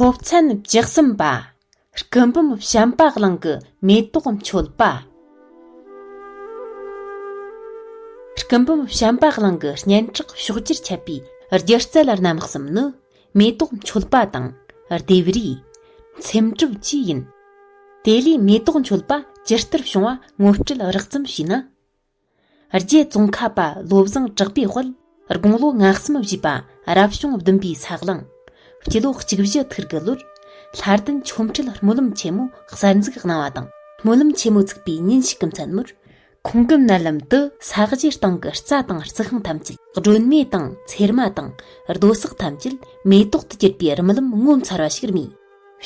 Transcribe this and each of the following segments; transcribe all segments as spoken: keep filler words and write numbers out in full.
སློབ་ཚན་བཅུ་གསུམ་པ། སྐུ་འབུམ་བྱམས་པ་གླིང་གི་མེ་ཏོག་མཆོད་པ། སྐུ་འབུམ་བྱམས་པ་གླིང་གི་སྙན་གྲགས་ཕྱོགས་བཅུར་ཁྱབ་པའི་སྒྱུ་རྩལ་རྣམ་གསུམ་ནི། མེ་ཏོག་མཆོད་པ་དང་། ལྡེབས་རིས། ཚེམ་དྲུབ་བཅས་ཡིན། དེ་ལས་མེ་ཏོག་མཆོད་པ་ཇི་ལྟར་བྱུང་བ་ངོ་སྤྲོད་རགས་ཙམ་བྱས་ན། རྗེ་ཙོང་ཁ་པ་བློ་བཟང་གྲགས་པའི་དཔལ་དགུང་ལོ་ང་གསུམ་བཞེས་པ་རབ་བྱུང་བདུན་པའི་ས་གླང་། སྤྱི་ལོ་གཅིག་བཞི་ཐུར་གི་ལོར། ལྷ་ལྡན་ཆོ་འཕྲུལ་སྨོན་ལམ་ཆེན་མོ་གསར་འཛུགས་གནང་བ་དང་། སྨོན་ལམ་ཆེན་མོ་ཚུགས་པའི་ཉིན་ཞིག་གི་མཚན་མོར། ཁོང་གི་མནལ་ལམ་དུ་ས་གཞིའི་སྟེང་གི་རྩྭ་དང་རྩི་ཤིང་ཐམས་ཅད། སྒྲོན་མེ་དང་ཚེར་མ་དང་རྡོ་སག་ཐམས་ཅད་མེ་ཏོག་ཏུ་གྱུར་པའི་རྨི་ལམ་ངོ་མཚར་བ་ཞིག་རྨིས།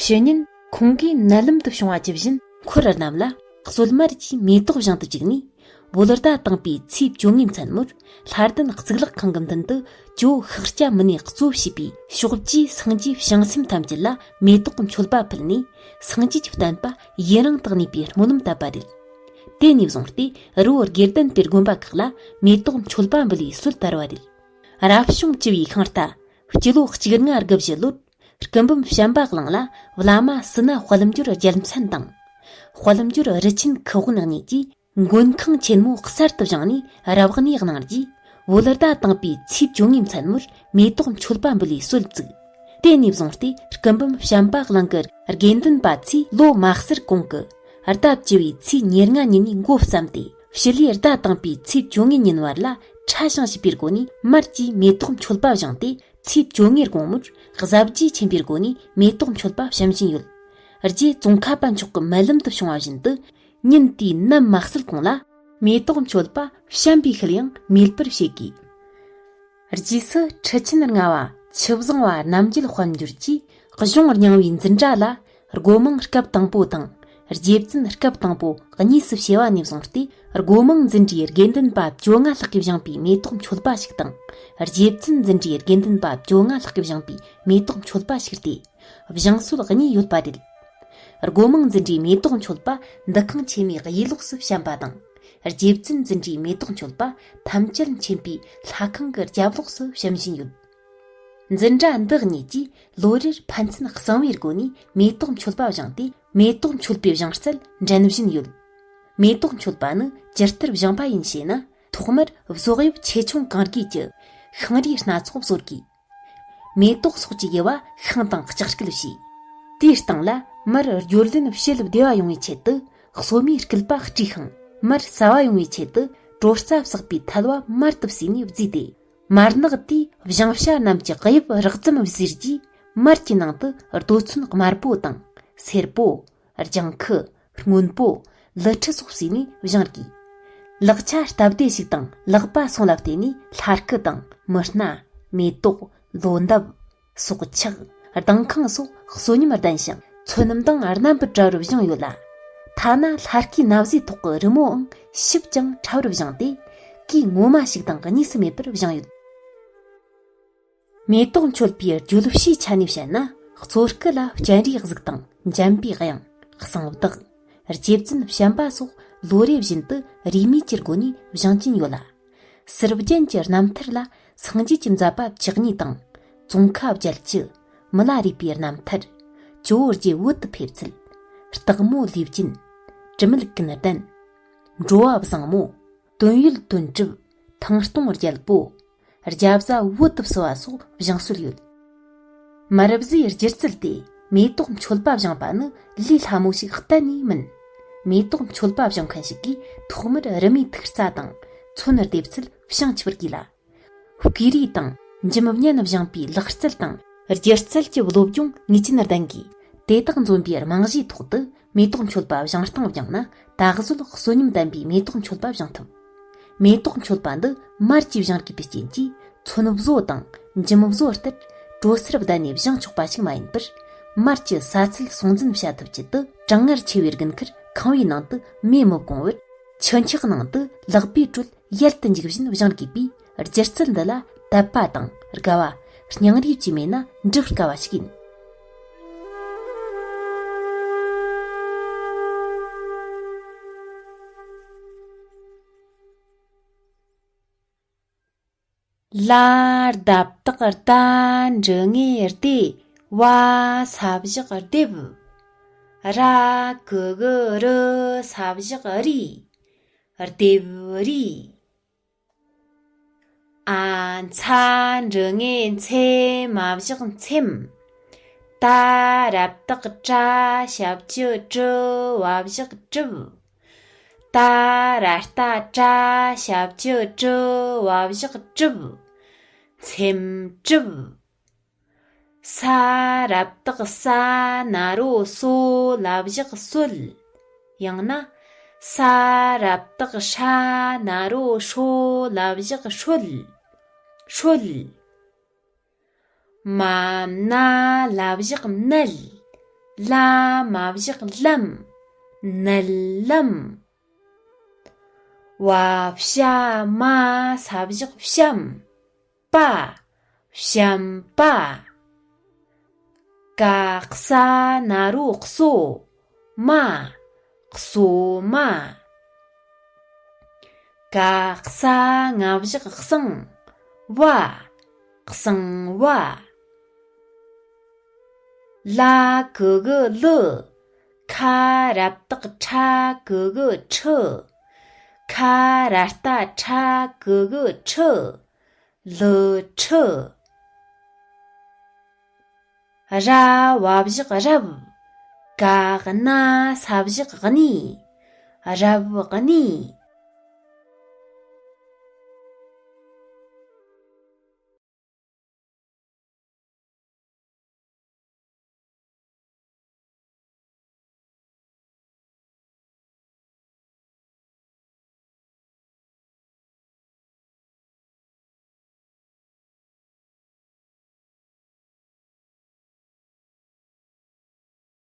ཕྱི་ཉིན་ཁོང་གིས་མནལ་ལམ་དུ་བྱུང་བ་ཇི་བཞིན་འཁོར་རྣམས་ལ་གསོལ་མར་གྱིས་མེ་ཏོག་བཞེངས་དུ་བཅུག་ནས། བོད་ཟླ་དང་པའི་ཚེས་བཅོ་ལྔའི་མཚན་མོར་ལྷ་ལྡན་གཙུག་ལག་ཁང་གི་མདུན་དུ་ཇོ་བོ་ཤཱཀྱ་མུ་ནེ་གཙོ་བྱས་པའི་ཕྱོགས་བཅུའི་སངས་རྒྱས་བྱང་སེམས་ཐམས་ཅད་ལ་མེ་ཏོག་མཆོད་པ་ཕུལ་ནས། སངས་རྒྱས་ཀྱི་བསྟན་པ་ཡུན་རིང་དུ་གནས་པའི་སྨོན་ལམ་བཏབ་པ་རེད། དེ་ནས་བཟུང་སྟེ་རི་བོ་དགེ་ལྡན་པའི་དགོན་པ་ཁག་ལ་མེ་ཏོག་མཆོད་པ་འབུལ་བའི་སྲོལ་དར་བ་རེད། རབ་བྱུང་བཅུ་བའི་ཤིང་རྟ། སྤྱི་ལོ་གཅིག་ལྔ་དགུ་བཞི་ལོར། སྐུ་འབུམ་བྱམས་པ་གླིང་ལ་བླ་མ་སྲིད་ན་དཔལ་འབྱོར་རྒྱལ་མཚན་དང་། དཔལ་འབྱོར་རི་ཆེན་ཁུ་དབོན་གཉིས་ཀྱིས་མགོན་ཁང་ཆེན་མོ་གསར་དུ་བཞེངས་ནས་རབ་གནས་གནང་རྗེས། བོད་ཟླ་དང་པའི་ཚེས་བཅོ་ལྔའི་མཚན་མོར་མེ་ཏོག་མཆོད་པ་འབུལ་བའི་སྲོལ་བཙུགས། དེ་ནས་བཟུང་སྟེ་སྐུ་འབུམ་བྱམས་པ་གླིང་གི་དགེ་འདུན་པ་ཚོས་ལོ་མ་གསར་གོང་གི་ཟླ་བཅུ་བའི་ཚེས་ཉེར་ལྔ་ཉིན་ནས་འགོ་བརྩམས་ཏེ། ཕྱི་ལོའི་ཟླ་དང་པའི་ཚེས་བཅོ་ལྔའི་ཉིན་བར་ལ་ཕྲ་ཞིང་ཞིབ་པའི་སྒོ་ནས་མར་གྱིས་མེ་ཏོག་མཆོད་པ་བཞེངས་ཏེ། ཚེས་བཅོ་ལྔའི་དགོང་མོར་གཟབ་རྒྱས་ཆེན་པོའི་སྒོ་ནས་མེ་ཏོག་མཆོད་པ་བཤམས་བཞིན་ཡོད། རྗེ་ཙོང་ཁ་པ་མཆོག་གི་མནལ་ལམ་དུ་བྱུང་བ་བཞིན་དུ། ཉིན་དེའི་ནམ་མ་གསལ་གོང་ལ་མེ་ཏོག་མཆོད་པ་བཤམས་པའི་ཤུལ་ཡང་མེད་པར་བྱེད་དགོས། རྗེས་སུ་ཁྲི་ཆེན་ལྔ་བ་ཆུ་བཟང་བ་རྣམ་རྒྱལ་དཔལ་འབྱོར་གྱིས་གཞུང་རྙིང་བའི་འཛིན་གྲྭ་ལ་སྒོ་མང་སྐབས་དང་པོ་དང་རྗེ་བཙུན་སྐབས་དང་པོ་གཉིས་སུ་ཕྱེ་བ་ནས་བཟུང་སྟེ། སྒོ་མང་འཛིན་གྲྭའི་དགེ་འདུན་པ་བཅོ་ལྔ་ལྷག་གིས་བཞེངས་པའི་མེ་ཏོག་མཆོད་པ་ཞིག་དང་། རྗེ་བཙུན་འཛིན་གྲྭའི་དགེ་འདུན་པ་བཅོ་ལྔ་ལྷག་གིས་བཞེངས་པའི་མེ་ཏོག་མཆོད་པ་ཞིག་སྟེ། བཞེངས་སྲོལ་གཉིས་ཡོད་པ་རེད། སྒོ་མང་འཛིན་གྲྭའི་མེ་ཏོག་མཆོད་པ་འདུ་ཁང་ཆེན་མོའི་གཡས་ལོགས་སུ་བཤམས་པ་དང་། རྗེ་བཙུན་འཛིན་གྲྭའི་མེ་ཏོག་མཆོད་པ་ཐམས་ཅད་མཁྱེན་པའི་ལྷ་ཁང་གི་རྒྱབ་ལོགས་སུ་བཤམས་བཞིན་ཡོད། འཛིན་གྲྭ་འདི་གཉིས་ཀྱིས་ལོ་རེར་ཕན་ཚུན་གསང་བའི་སྒོ་ནས་མེ་ཏོག་མཆོད་པ་བཞེངས་ཏེ། མེ་ཏོག་མཆོད་པའི་བཞེངས་རྩལ་འགྲན་བཞིན་ཡོད། མེ་ཏོག་མཆོད་པ་ནི་ཇི་ལྟར་བཞེངས་པ་ཡིན་ཞེ་ན། ཐོག་མར་བཟོ་དབྱིབས་ཆེ་ཆུང་གང་རྒྱས་ཀྱི་ཤིང་རིགས་སྣ་ཚོགས་བཟོ་དགོས། མེ་ཏོག་སོགས་ཀྱི་དབྱེ་བ་ཤིང་དང་ལྕགས་སྐུད་བྱས། དེའི་སྟེང་ལ་མར་བརྗོད་ལྡན་བྱེད་བདེ་བ་ཡོང་བའི་ཆེད་དུ་སོ་མའི་སྐུད་པ་དཀྲིས་ཤིང་། མར་ཟ་བ་ཡོང་བའི་ཆེད་དུ་དྲོ་རྩ་བསྲེགས་པའི་ཐལ་བ་མར་དུ་བསྲེས་ནས་བརྫིས་ཏེ། མར་ནག་དེའི་བཞེངས་བྱ་རྣམས་ཀྱི་དབྱིབས་རགས་ཙམ་བཟོས་རྗེས། མར་གྱི་ནང་དུ་རྡོ་ཚོན་དམར་པོ་དང་། སེར་པོ། ལྗང་ཁུ། སྔོན་པོ། ལི་ཁྲི་སོགས་བསྲེས་ནས་བཞེངས་དགོས། ལག་ཆ་སྟབས་བདེ་ཞིག་དང་ལག་པ་སོང་ལ་བརྟེན་ནས་ལྷ་སྐུ་དང་མི་སྣ། མེ་ཏོག། ལོ་འདབ། སྲོག་ཆགས། ལྡིང་ཁང་སོགས་གསོན་ཉམས་ལྡན་ཞིང་ཚོན་མདངས་རྣམ་པར་བཀྲ་བར་བཞེངས་ཡོད་ལ། ཐ་ན་ལྷ་སྐུའི་ན་བཟོའི་ཐོག་གི་རི་མོའང་ཞིབ་ཅིང་ཕྲ་བར་བཞེངས་ཏེ། གོས་ངོ་མ་ཞིག་དང་གཉིས་སུ་མེད་པར་བཞེངས་ཡོད། མེ་ཏོག་མཆོད་པའི་བརྗོད་བྱའི་ཆ་ནས་བཤད་ན། གཙོ་སྐུ་ལ་སྤྱན་རས་གཟིགས་དང་འཇམ་པའི་དབྱངས། གསང་བདག་རྗེ་བཙུན་བྱམས་པ་སོགས་ལོ་རེ་བཞིན་དུ་རིས་མེད་ཀྱི་སྒོ་ནས་བཞེངས་ཀྱིན་ཡོད་ལ། སུར་བརྒྱན་གྱི་རྣམ་ཐར་ལ་སངས་རྒྱས་ཀྱི་མཛད་པ་བཅུ་གཉིས་དང་། ཙོང་ཁ་བརྒྱད་ཅུ། མི་ལ་རས་པའི་རྣམ་ཐར། ཇོ་བོ་རྗེ་བོད་དུ་ཕེབས་ཚུལ། སྟག་མོ་ལུས་སྦྱིན། དྲི་མེད་ཀུན་ལྡན། འགྲོ་བ་བཟང་མོ། དོན་ཡོད་དོན་གྲུབ། ཐང་སྟོང་རྒྱལ་པོ། རྒྱ་བཟའ་བོད་དུ་བསུ་བ་སོགས་བཞེངས་སྲོལ་ཡོད། མར་བཟོའི་སྒྱུ་རྩལ་དེ་མེ་ཏོག་མཆོད་པ་བཞེངས་པ་ནི་ལས་སླ་མོ་ཞིག་གཏན་ནས་མིན། མེ་ཏོག་མཆོད་པ་བཞེངས་མཁན་ཞིག་གིས་ཐོག་མར་རི་མོའི་ཐིག་རྩ་དང་ཚོན་སྡེབ་ཚད་བྱང་ཆུབ་དགོས་ལ། བརྐོས་རིས་དང་འཇིམ་བརྙན་བཞེངས་པའི་ལག་རྩལ་དང་སྒྱུ་རྩལ་གྱི་བློ་སྦྱོང་ངེས་ཅན་ལྡན་དགོས། དེ་དག་འཛོམས་པའི་རྨང་གཞིའི་ཐོག་ཏུ་མེ་ཏོག་མཆོད་པ་བཞེངས་སྟངས་སྦྱངས་ན། ད་གཟོད་གསོན་ཉམས་ལྡན་པའི་མེ་ཏོག་མཆོད་པ་བཞེངས་ཐུབ། མེ་ཏོག་མཆོད་པ་འདི་མར་གྱིས་བཞེངས་དགོས་པའི་རྐྱེན་གྱིས། ཚོན་བཟོ་དང་འཇིམ་བཟོ་ལྟར་དྲོ་སེར་བསྡད་ནས་བཞེངས་ཆོག་པ་ཞིག་མ་ཡིན་པར། མར་གྱི་ས་ཚལ་སྲུང་འཛིན་བྱ་ཐབས་ཆེད་དུ། གྲང་ངར་ཆེ་བའི་དགུན་ཁར་ཁང་བའི་ནང་དུ་མེ་མི་སྦོང་བར། ཆུ་འཁྱག་ནང་དུ་ལག་པས་དྲོད་ཡལ་དུ་འཇུག་བཞིན་བཞེངས་དགོས་པས། སྒྱུ་རྩལ་འདི་ལ་དད་པ་དང་དགའ་བ། སྙིང་རུས་ཀྱིས་མེད་ན་འགྲུབ་དཀའ་བ་ཞིག་ཡིན། ལར་རྡབ་སྟེགས་རྟ་འགྲུལ་ངེས་ཏེ། བ་ས་བཞག་ལྡེབ། ར་གི་གུ་རུ་ས་བཞག་རི། ལྡེབ་རི། ཨ་ཚ་འགྲེང་བུ་ཚེ་མ་བཞག་ཚེམས། ཏ་ར་བཏགས་ཏྲ་ཞབས་ཀྱུ་ཏྲུ་བ་བཞག་ཏྲིབ། ཏ་ར་བཏགས་ཏྲ་ཞབས་ཀྱུ་ཏྲུ་བ་བཞག་ཏྲིབ། ཚེམས་ཏྲིབ། ས་ར་བཏགས་ས་ན་རོ་སོ་ལ་བཞག་སོལ། ཡང་ན་ས་ར་བཏགས་སྲ་ན་རོ་སྲོ་ལ་བཞག་སྲོལ། སྲོལ། མ་ན་ལ་བཞག་མནལ། ལ་མ་བཞག་ལམ། མནལ་ལམ། བ་ཤ་མ་ས་བཞག་བཤམས། པ། བཤམས་པ། ཀ་ས་ན་རོ་གསོ། མ། གསོ་མ། ག་ས་ང་བཞག་གསང་། བ། གསང་བ། ལ་གི་གུ་ལུ། ཁ་ར་བཏགས་ཁྲ་གི་གུ་ཁྲུ། ཁ་ར་བཏགས་ཁྲ་གི་གུ་ཁྲུ། ལུ་ཁྲུ། ར་བ་བཞག་རབ། ག་ན་ས་བཞག་གནས། རབ་གནས།